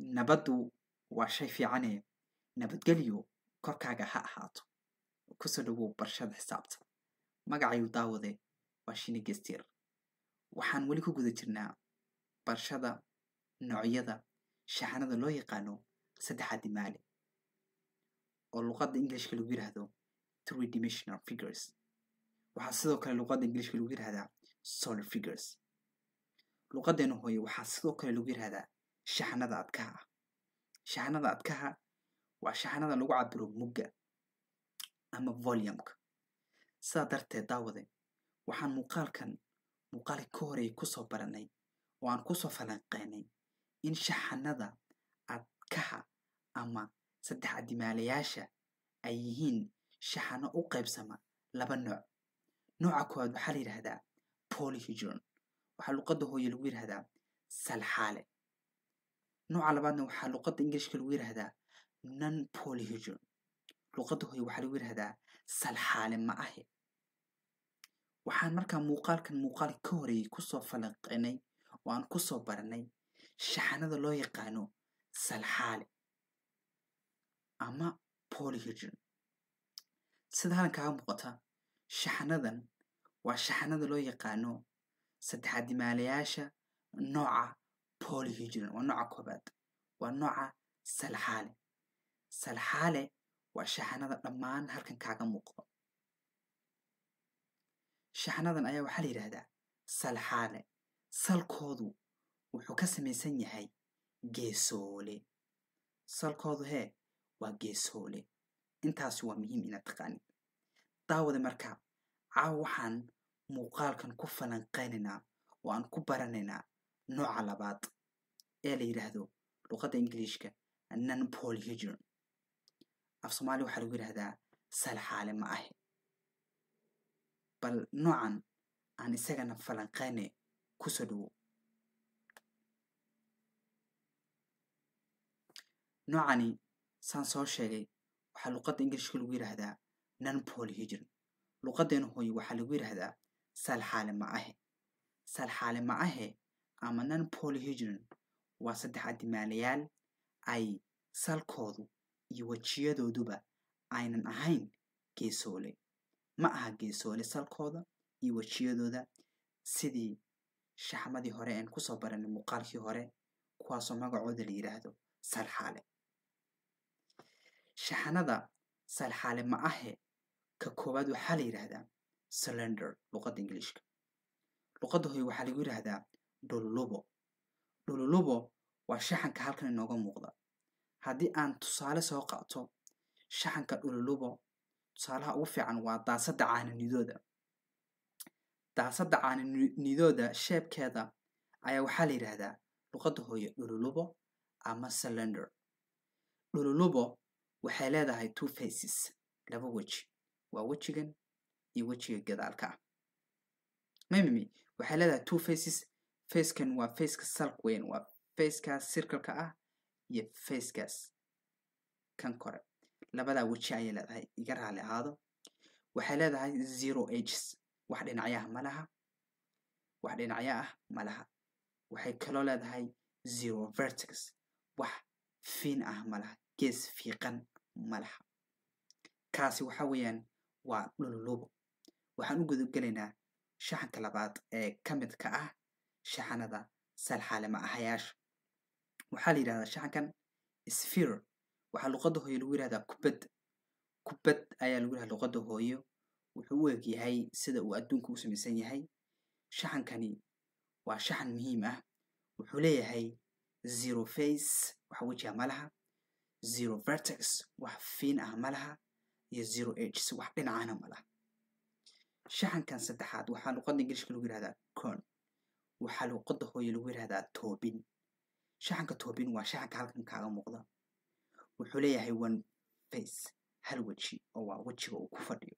Nabaddu waa shay fiicane, nabadgelyo korkaaga ha ahaato. Kusoo dhawow barashada xisaabta. Magacaygu daawade waa Shini Gestier. Waxaan weli ku guda jirnaa barashada noocyada shaxanada loo yaqaano saddexaad dimaale, oo luqadda Englishka lagu yiraahdo three dimensional figures. Waxaa sidoo kale luqadda Englishka lagu yiraahdaa solid figures. Luqadeena hooye waxaa sidoo kale lagu yiraahdaa shaxanada adkaha ah. Shaxanada adkaha waa shaxanada lagu cabiro mugga ama volumeka. Sidaa darteed daawade, waxaan muuqaalkan muuqaalka ka horeeyay kusoo baranay oo aan kusoo falanqeynay in shaxanada adkaha ama saddex adimaalayaasha ay yihiin shaxano u qaybsama laba nooc. Nooca koowaad waxaa la yidhaahdaa polyhedron, waxaa luqadda hooye lagu yidhaahdaa salxaale. Nooca labaadna waxaa luqadda Ingiliishka lagu yidhaahdaa non polyhedron, luqadda hooye waxaa lagu yidhaahdaa salxaale ma ahe. Waxaan markaa muuqaalkan muuqaalka ka horeeyay kusoo falanqeynay oo aan kusoo baranay shaxanada loo yaqaano salxaale ama polyhedron. Sida halkan kaaga muuqata, shaxanadan waa shaxanada loo yaqaano saddexadimaalayaasha nooca polyhedron. Waa nooca koobaad, waa nooca salxaale. Salxaale waa shaxanada dhammaan halkan kaaga muuqda. Shaxanadan ayaa waxaa la yidhaahdaa salxaale. Salkoodu wuxuu ka samaysan yahay geesoole. Salkoodu hee waa geesoole. Intaasi waa muhiim inaad taqaanid daawade. Marka caawa waxaan muuqaalkan ku falanqeynaynaa oo aan ku baranaynaa nooca labaad ee la yidhaahdo luqadda Ingiliishka non polyhedron. Af Soomaaliya waxaa lagu yidhaahdaa salxaale ma ahe. Bal noocan aan isagana falanqeyne, kusoo dhawow. Noocani saan soo sheegay waxaa luqadda Ingiliishka lagu yidhaahdaa non polyhedron, luqadeena hooye waxaa lagu yidhaahdaa salxaale ma ahe. Salxaale ma ahe ama non polyhedron waa saddex adimaalayaal ay salkoodu iyo wejiyadooduba aynan ahayn geesoole. Ma aha geesoole salkooda iyo wejiyadooda, sidii shaxmadii hore aan kusoo baranay muuqaalkii hore, kuwaasoo magacooda la yidhaahdo salxaale. Shaxanada salxaale ma ahe ka koowaad waxaa la yidhaahdaa cylinder luqadda Ingiliishka, luqadda hooye waxaa lagu yidhaahdaa dhululubo. Dhululubo waa shaxanka halkan inooga muuqda. Haddii aan tusaale soo qaato shaxanka dhululubo, tusaalaha ugu fiican waa daasadda caananidooda. Daasadda caananidooda sheebkeeda ayaa waxaa la yidhaahdaa luqadda hooye dhululubo ama cylinder. Dhululubo waxay leedahay two faces, laba weji, waa wejigan iyo wejiga gadaalka ah. Mimimi waxay leedahay two faces. Facekan waa faceka salk weyn, waa facekaas circleka ah iyo facekaas kan kore. Labadaa weji ayay leedahay, iga raali ahaado. Waxay leedahay zero ages, wax dhinacyaha ma laha, wax dhinacyo ah ma laha. Waxay kaloo leedahay zero vertex, wax fiin ah ma laha, gees fiiqan ma laha. Kaasi waxa weeyaan waa dhululubo. Waxaan u gudagelaynaa shaxanka labaad ee ka midka ah shaxanada salxaale ma ahayaasha. Waxaa la yidhahdaa shaxankan sphere, waxaa luqadda hooye lagu yidhahdaa kubad. Kubad ayaa lagu yidhahdaa luqadda hooyo. Wuxuu u eg yahay sida uu adduunka u samaysan yahay. Shaxankani waa shaxan muhiim ah. Wuxuu leeyahay zero face, wax wejiha ma laha, zero vertex, wax fiin ah ma laha, iyo zero ages, wax dhinacana ma laha. Shaxankan saddexaad waxaa luqadda Ingiliishka lagu yidhahdaa con, waxaa luqadda hooye lagu yidhahdaa toobin. Shaxanka toobin waa shaxanka halkan kaaga muuqda. Wuxuu leeyahay one face, hal weji, oo waa wejiga uu ku fadhiyo.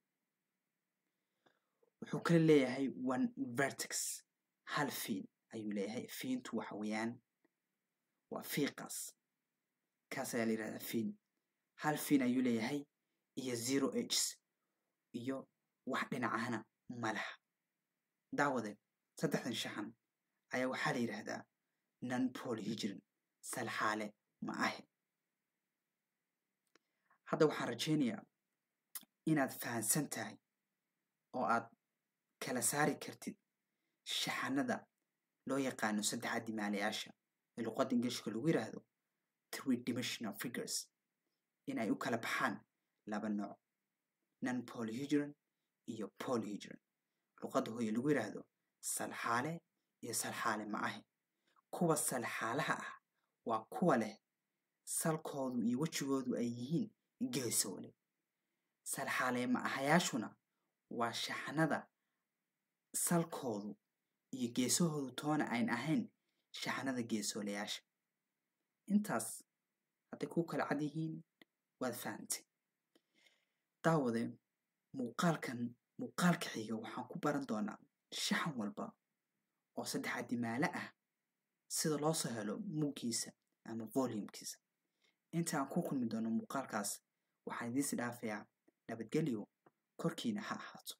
Wuxuu kale leeyahay one vertex, hal fiin ayuu leeyahay. Fiintu waxa weeyaan waa fiiqaas, kaas ayaa la yidhahdaa fiin. Hal fiin ayuu leeyahay iyo zero ages, iyo wax dhinacahana ma laha. Daawade, saddexdan shaxan ayaa waxaa la yidhaahdaa non polyhedron, salxaale Ma ahe. Hadda waxaan rajaynayaa inaad fahansan tahay oo aad kala saari kartid shaxanada loo yaqaano saddex adimaalayaasha ee luqadda Ingiliishka lagu yiraahdo three dimensional figures, in ay u kala baxaan laba nooc, non polyhedron iyo polyhedron, luqadda hooye lagu yiraahdo salxaale iyo salxaale ma ahe. Kuwa salxaalaha ah waa kuwa leh salkoodu iyo wejigoodu ay yihiin geesoole. Salxaale ma ahayaashuna waa shaxanada salkoodu iyo geesahoodu toona ayn ahayn shaxanada geesoolayaasha. Intaas hadday kuu kala cad yihiin, waad fahantay, daawade. Muuqaalkan muuqaalka xiga waxaan ku baran doonaa shaxan walba oo saddex adimaale ah sida loo soo helo muggiisa ama volumekiisa. Inta aan ku kulmi doono muuqaalkaas, waxaan idiinsi dhaafayaa nabadgelyo korkiina ha ahaato.